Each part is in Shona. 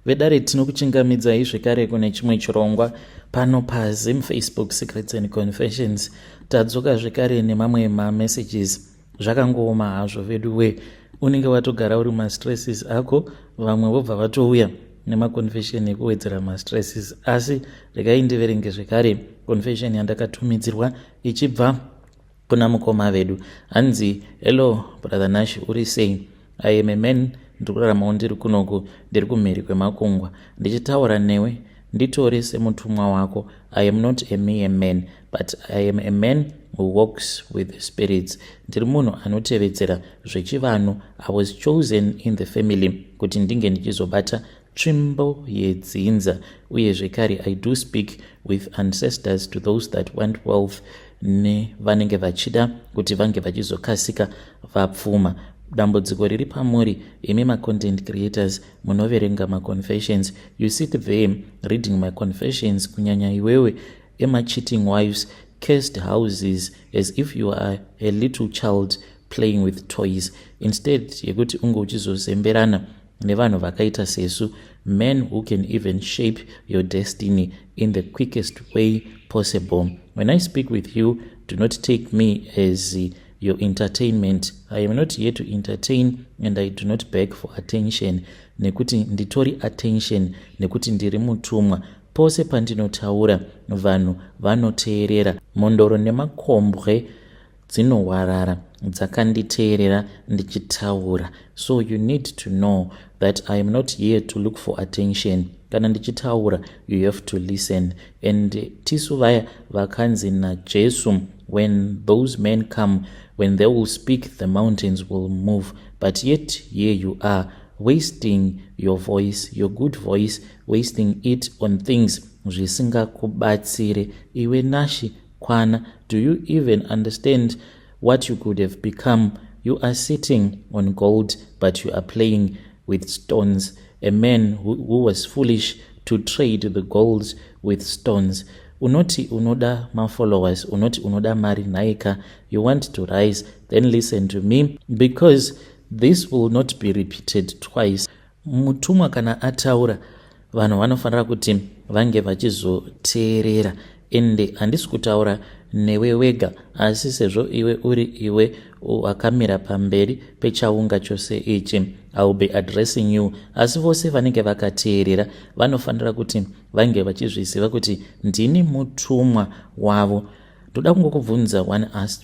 Vedare, tinokuchingamidzai zvekare kune chimwe chirongwa pano paZim Facebook Secrets and Confessions. Tadzoka zvekare nemamwe mamessages. Zvakangooma hazvo vedu we, unenge watogara uri mastresses ako, vamwe vobva vatouya nemaconfession ekuwedzera mastresses. Asi regai ndiverenge zvekare confession yandakatumidzirwa ichibva kuna mukoma vedu. Hanzi, "Hello brother Nash, uri sei? I am a man, ndiri kuraramawo ndiri kunoku, ndiri kumhiri kwemakungwa. Ndichitaura newe, nditore semutumwa wako. I am not a mere man, but I am a man who walks with the spirits. Ndiri munhu anotevedzera zvechivanhu. I was chosen in the family kuti ndinge ndichizobata tsvimbo yedzinza. Uye zvekare I do speak with ancestors to those that want wealth, nevanenge vachida kuti vange vachizokasika vapfuma. Dambudziko riri pamuri imi macontent creators munoverenga maconfessions. You sit there reading my confessions, kunyanya iwewe, emacheating wives, cursed houses, as if you are a little child playing with toys, instead yekuti unge uchizozemberana nevanhu vakaita sesu, men who can even shape your destiny in the quickest way possible. When I speak with you, do not take me as your entertainment. I am not here to entertain and I do not beg for attention, nekuti nditori attention, nekuti ndiri mutumwa. Pose pandinotaura, vanhu vanoteerera. Mhondoro nemakombwe dzinohwarara dzakanditeerera ndichitaura. So you need to know that I am not here to look for attention. Kana ndichitaura, you have to listen. And tisu vaya vakanzi naJesu, 'When those men come, when they will speak, the mountains will move.' But yet here you are, wasting your voice, your good voice, wasting it on things zvisingakubatsire. Iwe Nashi, kwana. Do you even understand what you could have become? You are sitting on gold, but you are playing with stones. A man who was foolish to trade the golds with stones. Unoti unoda mafollowers, unoti unoda mari. Nhaika, you want to rise? Then listen to me, because this will not be repeated twice. Mutumwa kana ataura, vanhu vanofanira kuti vange vachizoteerera. Ende handisi kutaura newe wega, asi sezvo iwe uri iwe wakamira pamberi pechaunga chose ichi, I will be addressing you. Asi vose vanenge vakateerera vanofanira kuti vange vachizviziva kuti ndini mutumwa wavo. Ndoda kungokubvunza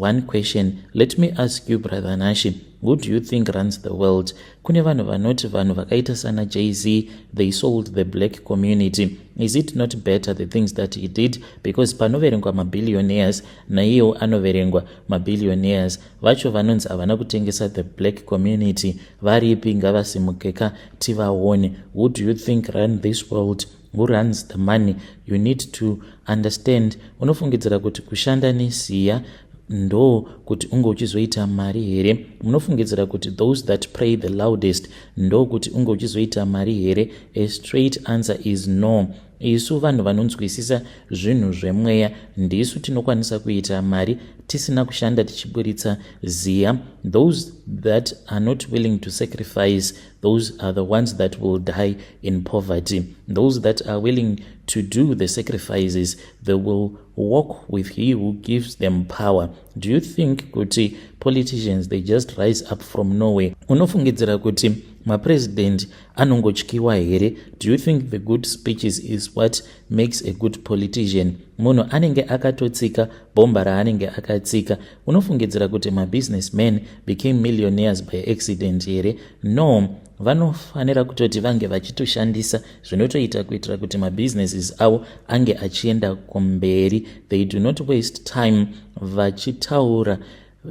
one question. Let me ask you, brother Nashi, who do you think runs the world? Kune vanhu vanoti vanhu vakaita sana Jay-Z, they sold the black community. Is it not better, the things that he did? Because panoverengwa mabillionaires, naiyewo anoverengwa mabillionaires. Vacho vanonzi havana kutengesa the black community varipi? Ngavasimukeka tivaone. Who do you think run this world? Who runs the money? You need to understand. Unofungidzira kuti kushanda nesiya ndo kuti unge uchizoita mari here? Munofungidzira kuti those that pray the loudest ndo kuti unge uchizoita mari here? A straight answer is no. Isu vanhu vanonzwisisa zvinhu zvemweya ndisu tinokwanisa kuita mari tisina kushanda tichiburitsa ziya. Those that are not willing to sacrifice, those are the ones that will die in poverty. Those that are willing to do the sacrifices, they will walk with he who gives them power. Do you think kuti politicians, they just rise up from nowhere? Unofungidzira kuti mapresident anongotyiwa here? Do you think the good speeches is what makes a good politician? Munhu anenge akatotsika bhomba raanenge akatsika. Unofungidzira kuti mabusinessmen became millionaires by accident here? No, vanofanira kutoti vange vachitoshandisa zvinotoita kuitira kuti mabusinesses avo ange achienda kumberi. They do not waste time vachitaura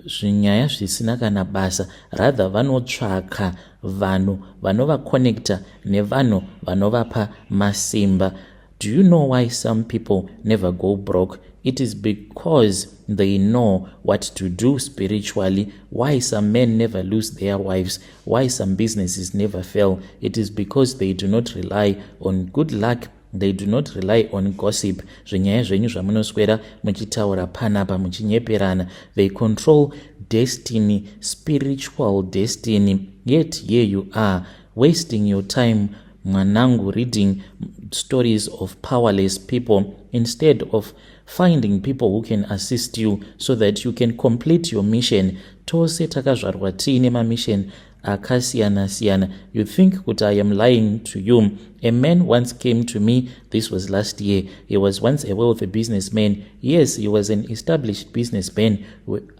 zvinyaya zvisina kana basa. Rather, vanotsvaka vanhu vanovaconnecta nevanhu vanovapa masimba. Do you know why some people never go broke? It is because they know what to do spiritually. Why some men never lose their wives? Why some businesses never fail? It is because they do not rely on good luck. They do not rely on gossip, zvenyaya zvenyu zvamunoswera muchitaura panapa muchinyeperana. They control destiny, spiritual destiny. Yet here you are, wasting your time. Mwanangu, reading stories of powerless people instead of finding people who can assist you so that you can complete your mission. Tose takazvarwa tiine mamission akasiyana-siyana. You think kuti I am lying to you? A man once came to me. This was last year. He was once a wealthy businessman. Yes, he was an established businessman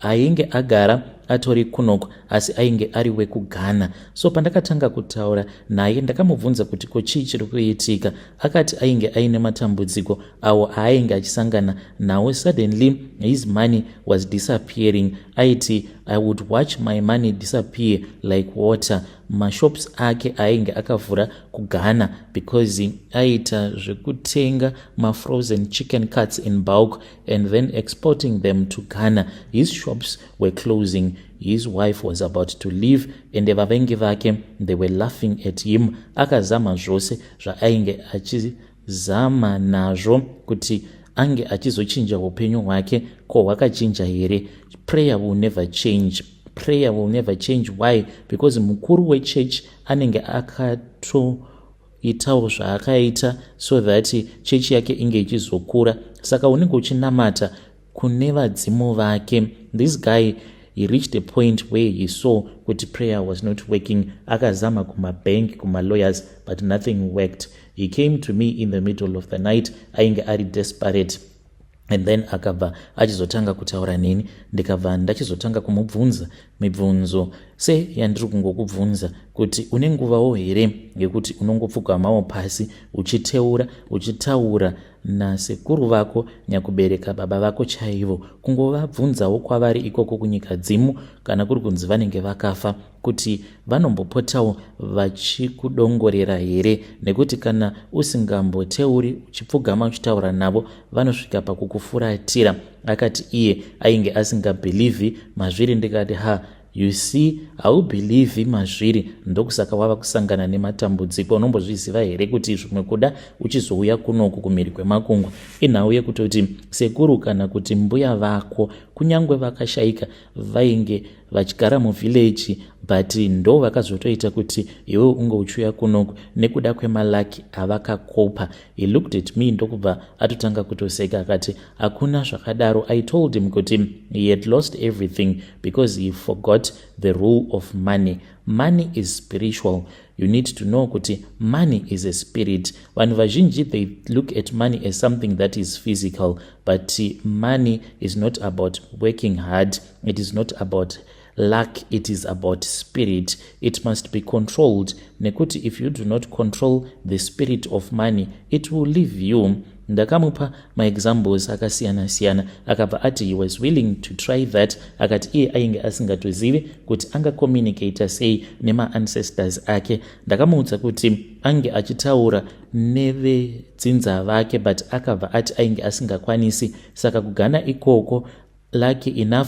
ainge agara atori kunoko, asi ainge ari wekuGhana. So pandakatanga kutaura naye, ndakamubvunza kuti ko chii chiri kuitika. Akati ainge aine matambudziko awo aainge achisangana nawo. Suddenly his money was disappearing. Aiti, "I would watch my money disappear like water." Mashops ake ainge akavhura kuGhana, because aita zvekutenga mafrozen chicken cuts in bulk and then exporting them to Ghana. His shops were closing. His wife was about to leave, and vavengi vake, they were laughing at him. Akazama zvose zvaainge achizama nazvo kuti ange achizochinja upenyu hwake. Ko hwakachinja here? Prayer will never change. Prayer will never change. Why? Because mukuru wechurch anenge akatoitawo zvaakaita so that chechi yake inge ichizokura. Saka unenge uchinamata kune vadzimu vake. This guy, he reached a point where he saw kuti prayer was not working. Akazama kumabank, kumalawyers, but nothing worked. He came to me in the middle of the night. Ainge ari desperate, and then akabva achizotanga kutaura neni. Ndikabva ndachizotanga kumubvunza mibvunzo seyandiri kungokubvunza, kuti une nguvawo here yekuti unongopfugamawo pasi uchiteura, uchitaura nasekuru vako nyakubereka baba vako chaivo, kungovabvunzawo kwavari ikoko kunyika dzimu, kana kuri kunzi vanenge vakafa, kuti vanombopotawo vachikudongorera here? Nekuti kana usingamboteuri, uchipfugama uchitaura navo, vanosvika pakukufuratira. Akati iye ainge asingabhilivhi mazviri. Ndikati, "Ha, you see, haubhilivhi mazviri, ndokusaka wava kusangana nematambudziko. Unombozviziva here kuti zvimwe kuda uchizouya kunoku kumhiri kwemakungwa inhau yekutoti sekuru kana kuti mbuya vako, kunyange vakashayika, vainge vachigara muvhileji, but ndo vakazotoita kuti iwe unge uchiuya kunoku nekuda kwemaluck avakakopa?" He looked at me, ndokubva atotanga kutoseka, akati hakuna zvakadaro. I told him kuti he had lost everything because he forgot the rule of money. Money is spiritual. You need to know kuti money is a spirit. Vanhu vazhinji, they look at money as something that is physical, but money is not about working hard. It is not about luck. It is about spirit. It must be controlled, nekuti if you do not control the spirit of money, it will leave you. Ndakamupa maexamples akasiyana-siyana. Akabva ati he was willing to try that. Akati iye ainge asingatozivi kuti angacommunicata sei nemaancestors ake. Ndakamuudza kuti ange achitaura nevedzinza vake, but akabva ati ainge asingakwanisi. Saka kuGhana ikoko, lucky enough,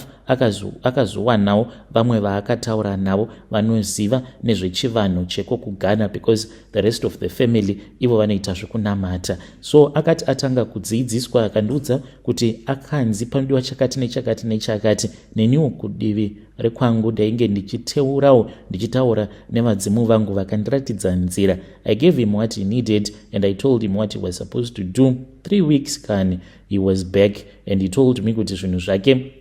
akazowanawo vamwe vaakataura navo vanoziva nezvechivanhu cheko kuGhana, because the rest of the family ivo vanoita zvekunamata. So akati atanga kudzidziswa, akandiudza kuti akanzi panodiwa chakati nechakati nechakati. Neniwo kudivi rekwangu ndainge ndichiteurawo, ndichitaura nevadzimu vangu, vakandiratidza nzira. I gave him what he needed and I told him what he was supposed to do. 3 weeks kani, he was back and he told me kuti zvinhu zvake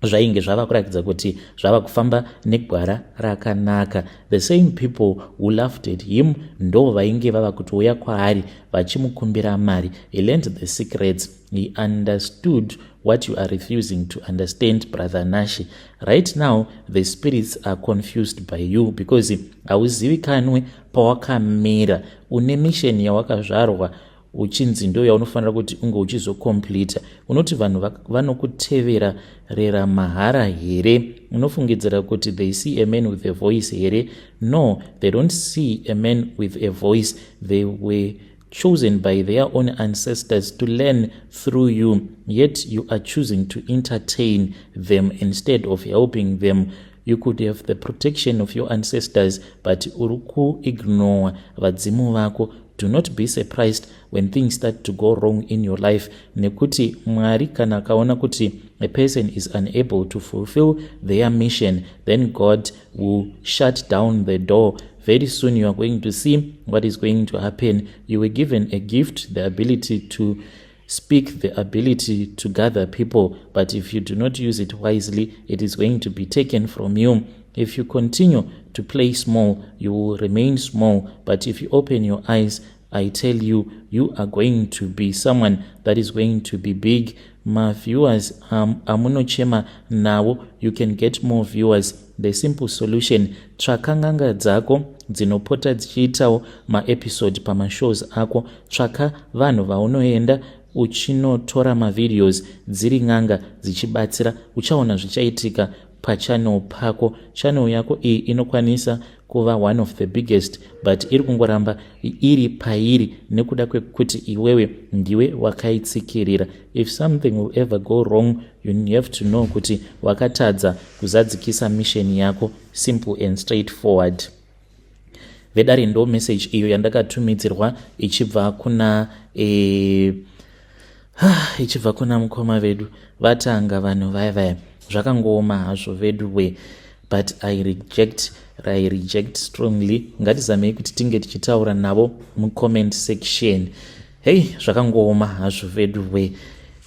zvainge zvava kuratidza kuti zvava kufamba negwara rakanaka. The same people who laughed at him ndo vainge vava kutouya kwaari vachimukumbira mari. He learned the secrets. He understood what you are refusing to understand, Brother Nashi. Right now the spirits are confused by you because hauzivikanwe pawakamira. Une mission yawakazvarwa uchinzi ndo yaunofanira kuti unge uchizocompleta. Unoti vanhu vanokuteverera mahara here? Unofungidzira kuti they see a man with a voice here? No, they don't see a man with a voice. They were chosen by their own ancestors to learn through you, yet you are choosing to entertain them instead of helping them. You could have the protection of your ancestors, but uri kuignore vadzimu vako. Do not be surprised when things start to go wrong in your life, nekuti Mwari kana akaona kuti a person is unable to fulfill their mission, then God will shut down the door. Very soon you are going to see what is going to happen. You were given a gift, the ability to speak, the ability to gather people, but if you do not use it wisely, it is going to be taken from you. If you continue to play small, you will remain small, but if you open your eyes, I tell you, you are going to be someone that is going to be big. Maviewers amunochema nawo, you can get more viewers. The simple solution, tsvaka n'anga dzako dzinopota dzichiitawo maepisode pamashows ako. Tsvaka vanhu vaunoenda uchinotora mavideos dziri n'anga dzichibatsira. Uchaona zvichaitika pachannel pako. Channel yako iyi inokwanisa kuva one of the biggest, but iri kungoramba iri pairi nekuda kwekuti iwewe ndiwe wakaitsikirira. If something will ever go wrong, you have to know kuti wakatadza kuzadzikisa mission yako. Simple and straightforward. Vedare, ndo message iyo yandakatumidzirwa ichibva kuna mukoma vedu. Vatanga vanhu vaya vaya. Zvakangooma hazvo vedu we, but I reject strongly. Ngatizamei kuti tinge tichitaura navo mucomment section. Hei, zvakangooma hazvo vedu we.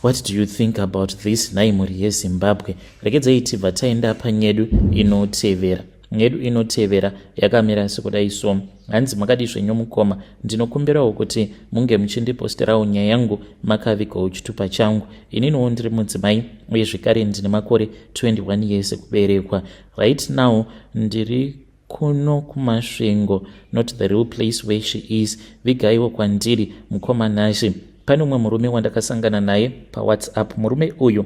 What do you think about this, nhai mhuri yeZimbabwe? Regedzai tibva taenda panyedu inotevera. Nyedu inotevera yakamira sekudai so. Hanzi, "Makadi zvenyu mukoma? Ndinokumbirawo kuti munge muchindiposterawo nyaya yangu makavigawo chitupa changu. Ininiwo ndiri mudzimai uye zvekare ndine makore 21 years ekuberekwa. Right now ndiri kuno kuMasvingo, not the real place where she is. Vigaiwo kwandiri mukoma Nashe. Pane umwe murume wandakasangana naye paWhatsApp. Murume uyu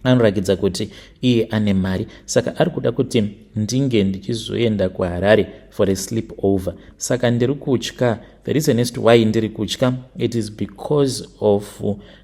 anorakidza kuti iye ane mari, saka ari kuda kuti ndinge ndichizoenda kuHarare for a sleep over. Saka ndiri kutya. The reason as to why ndiri kutya, it is because of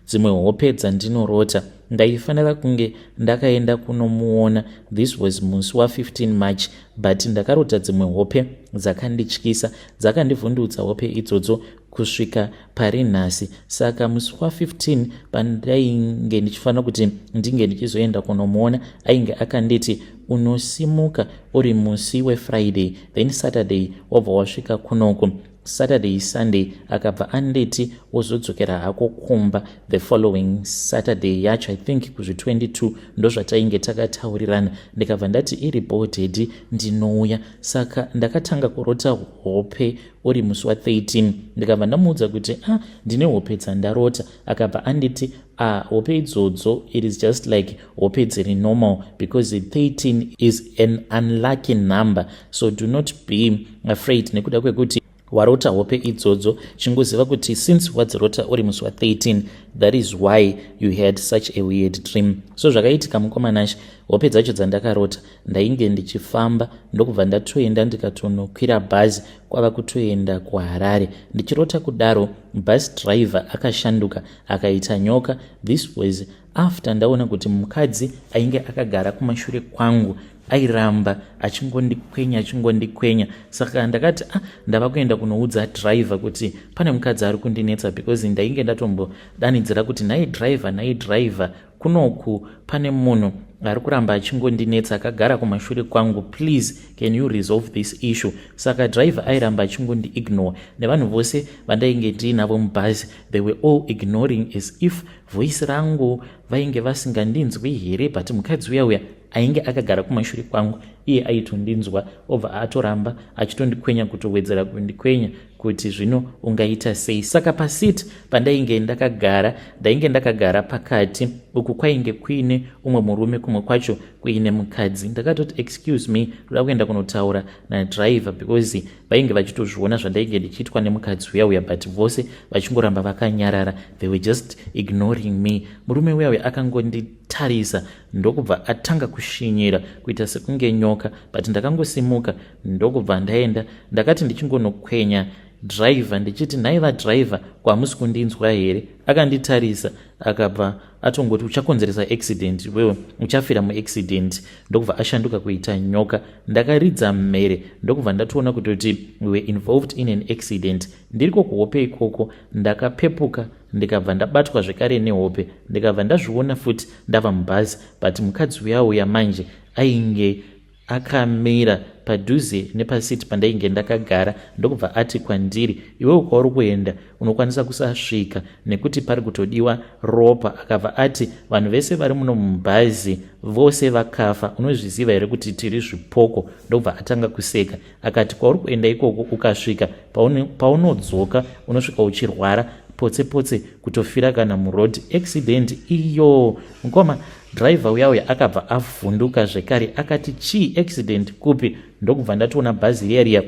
dzimwe hope dzandinorota. Ndaifanira kunge ndakaenda kunomuona, this was musi wa15 March, but ndakarota dzimwe hope dzakandityisa, dzakandivhundutsa hope idzodzo kusvika pari nhasi. Saka musi wa15 pandainge ndichifanira kuti ndinge ndichizoenda kunomuona, ainge akanditi unosimuka uri musi weFriday, then Saturday wabva wasvika kunoku, Saturday, Sunday. Akabva anditi wozodzokera hako kumba the following Saturday yacho, I think kuzvi22, ndozvatainge takataurirana. Ndikabva ndati iri bodhedi, ndinouya. Saka ndakatanga kurota hope uri musi wa13. Ndikabva ndamuudza kuti, ah, ndine hope dzandarota. Akabva anditi, ah, hope idzodzo, it is just like hope dziri normal because 13 is an unlucky number, so do not be afraid nekuda kwekuti warota hope idzodzo. Chingoziva kuti since wadzirota uri musi wa13, that is why you had such a weird dream." So zvakaitika, mukoma Nashe, hope dzacho dzandakarota, ndainge ndichifamba, ndokubva ndatoenda ndikatonokwira bhazi kwava kutoenda kuHarare. Ndichirota kudaro, bus driver akashanduka akaita nyoka. This was after ndaona kuti mukadzi ainge akagara kumashure kwangu airamba achingondikwenya, achingondikwenya. Saka ndakati, ah, ndava kuenda kunoudza driver kuti pane mukadzi ari kundinetsa, because ndainge ndatombodanidzira kuti, nhai driver, nhai driver, kunoku pane munhu ari kuramba achingondinetsa akagara kumashure kwangu. Please, can you resolve this issue? Saka driver airamba achingondiignore, nevanhu vose vandainge ndiinavo mubhazi, they were all ignoring as if voice rangu vainge vasingandinzwi here. But mukadzi uya uya ainge akagara kumashure kwangu, iye aitondinzwa, obva atoramba achitondikwenya, kutowedzera kundikwenya kuti zvino ungaita sei. Saka paseat pandainge ndakagara, ndainge ndakagara pakati. Uku kwainge kuine umwe murume, kumwe kwacho kuine mukadzi. Ndakatoti, excuse me, ndoda kuenda kunotaura nadriver, because vainge vachitozviona zvandainge ndichiitwa nemukadzi uya uya, but vose vachingoramba vakanyarara. They were just ignoring me. Murume uya uya akangonditarisa, ndokubva atanga kushinyira kuita sekunge nyoka, but ndakangosimuka, ndokubva ndaenda. Ndakati ndichingonokwenya driver ndichiti, nhai vadriver, kwamusi kundinzwa here? Akanditarisa, akabva atongoti, uchakonzeresa accident iwewe, uchafira muaccident. Ndokubva ashanduka kuita nyoka. Ndakaridza mhere, ndokubva ndatoona kutoti we were involved in an accident. Ndiriko kuhope ikoko, ndakapepuka, ndikabva ndabatwa zvekare nehope, ndikabva ndazviona futi ndava mubhazi, but mukadzi uya uya manje ainge akamira. padhuze nepasiti pandainge ndakagara ndokubva ati kwandiri, iwewe kwauri kuenda unokwanisa kusasvika nekuti pari kutodiwa ropa. Akabva ati vanhu vese vari muno mubhazi vose vakafa, unozviziva here kuti tiri zvipoko? Ndokubva atanga kuseka akati kwauri kuenda ikoko ukasvika paunodzoka unosvika uchirwara potse potse kutofira kana muroad accident iyo. Mukoma driver uya uya akabva avhunduka zvekare akati chii, accident kupi? Ndokubva ndatoona bhazi riya riya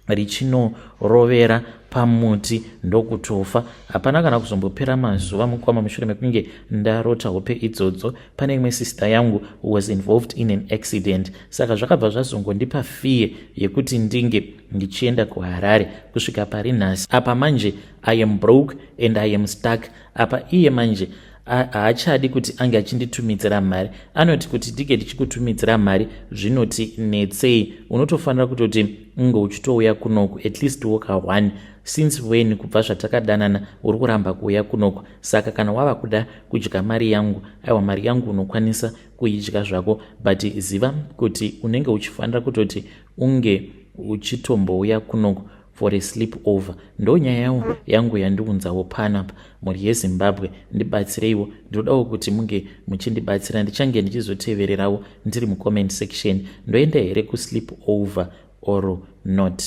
richinorovera pamuti ndokutofa. Hapana kana kuzombopera mazuva, mukoma, mushure mekunge ndarota hope idzodzo, pane imwe sister yangu was involved in an accident. Saka zvakabva zvazongondipa fear yekuti ndinge ndichienda kuHarare kusvika pari nhasi. Apa manje I am broke and I am stuck. Apa iye manje haachadi kuti ange achinditumidzira mari. Anoti kuti ndinge ndichikutumidzira mari zvinoti netsei, unotofanira kutoti unge uchitouya kunoku at least woka one. Since when kubva zvatakadanana uri kuramba kuuya kunoku? Saka kana wava kuda kudya mari yangu, aiwa, mari yangu unokwanisa kuidya zvako, but ziva kuti unenge uchifanira kutoti unge uchitombouya kunoku for a sleep over. Ndo nyaya yangu yandiunzawo panapa. Mhuri yeZimbabwe, ndibatsireiwo. Ndinodawo kuti munge muchindibatsira. Ndichange ndichizotevererawo ndiri mucomment section. Ndoenda here kusleep over or not?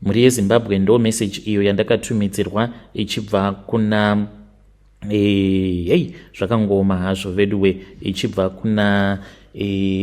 Mhuri yeZimbabwe, ndo message iyo yandakatumidzirwa ichibva kuna hei, zvakangooma hazvo veduwe, ichibva kuna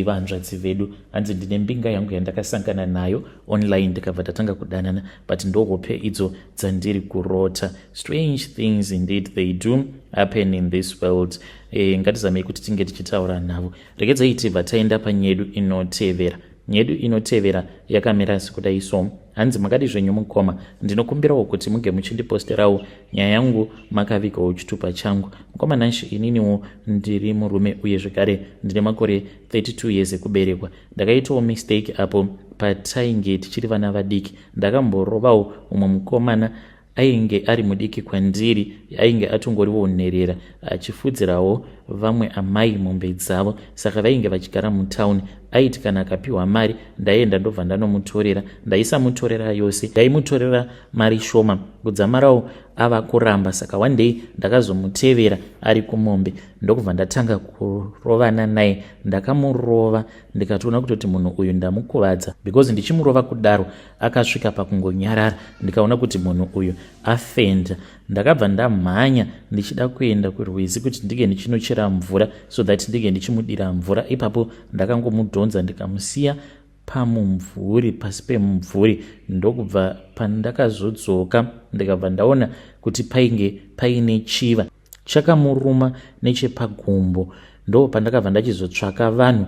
vanzvadzi vedu. Hanzi ndine mbinga yangu yandakasangana nayo online, ndikabva tatanga kudanana, but ndohope idzo dzandiri kurota. Strange things indeed, they do happen in this world. Ngatizamei kuti tinge tichitaura navo. Regedzai tibva taenda panyedu inotevera. Nyedu inotevera yakamira sekudai so. Hanzi, makadi zvenyu mukoma? Ndinokumbirawo kuti muge muchindiposterawo nyaya yangu makavigawo chitupa changu. Mukoma Nashi, ininiwo ndiri murume uye zvekare ndine makore 32 years ekuberekwa. Ndakaitawo mistake apo patainge tichiri vana vadiki. Ndakamborovawo mumwe mukomana ainge ari mudiki kwandiri, ainge atongoriwo nherera, achifudzirawo vamwe amai mombe dzavo. Saka vainge vachigara mutauni. Aiti kana akapiwa mari, ndaienda ndobva ndanomutorera. Ndaisamutorera yose, ndaimutorera mari shoma kudzamarawo ava kuramba. Saka one day ndakazomutevera ari kumombe, ndokubva ndatanga kurovana naye. Ndakamurova ndikatoona kutoti munhu uyu ndamukuvadza, because ndichimurova kudaro akasvika pakungonyarara. Ndikaona kuti munhu uyu afenda. Ndakabva ndamhanya ndichida kuenda kurwizi kuti ndinge ndichinochera mvura so that ndinge ndichimudira mvura. Ipapo ndakangomudhonza, ndikamusiya pamumvuri, pasi pemumvuri. Ndokubva pandakazodzoka, ndikabva ndaona kuti painge paine chiva chakamuruma nechepagumbo. Ndo pandakabva ndachizotsvaka vanhu,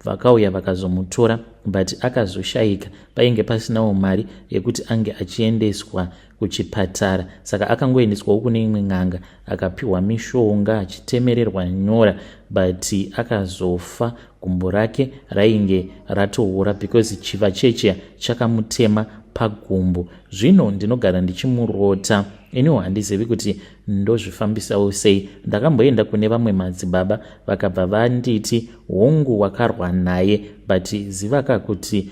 vakauya vakazomutora, but akazoshayika. Painge pasinawo mari yekuti ange achiendeswa kuchipatara, saka akangoendeswawo kune imwe n'anga, akapiwa mishonga achitemererwa nyora, but akazofa. Gumbo rake rainge ratoora because chiva chechiya chakamutema pagumbo. Zvino ndinogara ndichimurota. Iniwo handizivi kuti ndozvifambisawo sei. Ndakamboenda kune vamwe madzibaba, vakabva vanditi, hongu, wakarwa naye, but zivaka kuti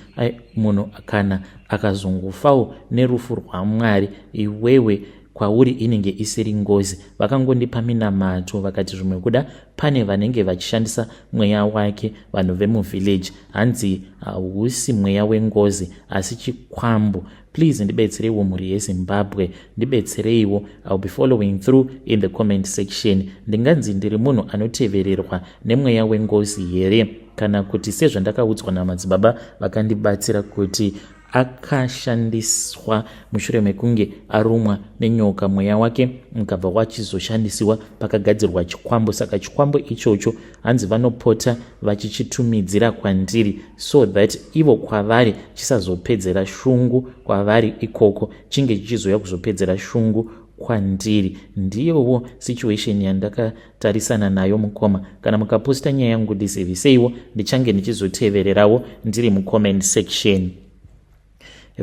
munhu kana akazongofawo nerufu rwaMwari, iwewe kwauri inenge isiri ngozi. Vakangondipa minamato, vakati zvimwe kuda pane vanenge vachishandisa mweya wake, vanhu vemuvillage. Hanzi hausi mweya wengozi asi chikwambo. Please ndibetsereiwo, mhuri yeZimbabwe, ndibetsereiwo. I'll be following through in the comment section. Ndinganzi ndiri munhu anotevererwa nemweya wengozi here, kana kuti sezvandakaudzwa namadzibaba vakandibatsira kuti akashandiswa mushure mekunge arumwa nenyoka, mweya wake ukabva wachizoshandisiwa pakagadzirwa chikwambo? Saka chikwambo ichocho hanzi vanopota vachichitumidzira kwandiri so that ivo kwavari chisazopedzera shungu kwavari ikoko, chinge chichizouya kuzopedzera shungu kwandiri. Ndiyowo situation yandakatarisana nayo, mukoma. Kana mukaposta nyaya yangu, ndiziviseiwo. Ndichange ndichizotevererawo ndiri mucomment section.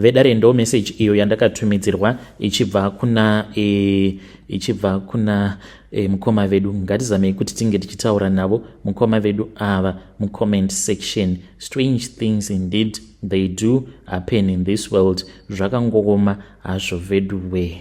Vedare, ndo message iyo yandakatumidzirwa ichibva kuna ichibva kuna mukoma vedu. Ngatizamei kuti tinge tichitaura navo mukoma vedu ava mucomment section. Strange things indeed, they do happen in this world. Zvakangooma hazvo vedu we.